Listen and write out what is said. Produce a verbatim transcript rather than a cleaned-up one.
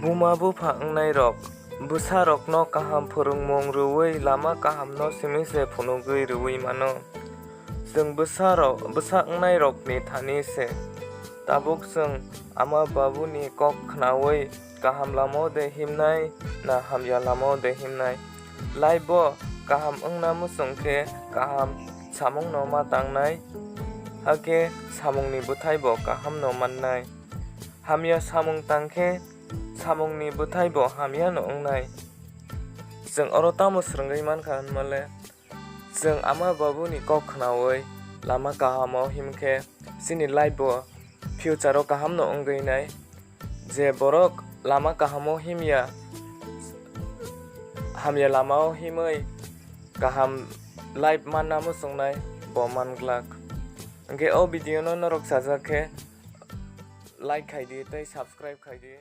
Buma bupha wngnairok bwsarokno kaham phwrwngmung rwui lama kahamno simi se phunugui rwui mano. Chwng bwsarok, bwsa wngnairokni thani se. Tabuk chwng ama babuni kok khnaui kaham lamao de himnai na hamya lamao de himnai? Life-o kaham wngna muchung khe kaham samungno ma tangnai, hakhe samungni bwthaibo kahamno mannai. Hamya samung tang khe samungni bwthaibo hamyano wngnai. Chwng oro tamo swrwngwi mankha hwnmale, chwng ama babuni kok khnaui lama kahamo himkhe chini life-o future-o kahamno wngwi nai. Je borok lama kahamo himya, hamya lamao himwi kaham life manna muchungnai bo manglak. Hwnkhe o video-no norok sajak khe like khai di tei subscribe khai di.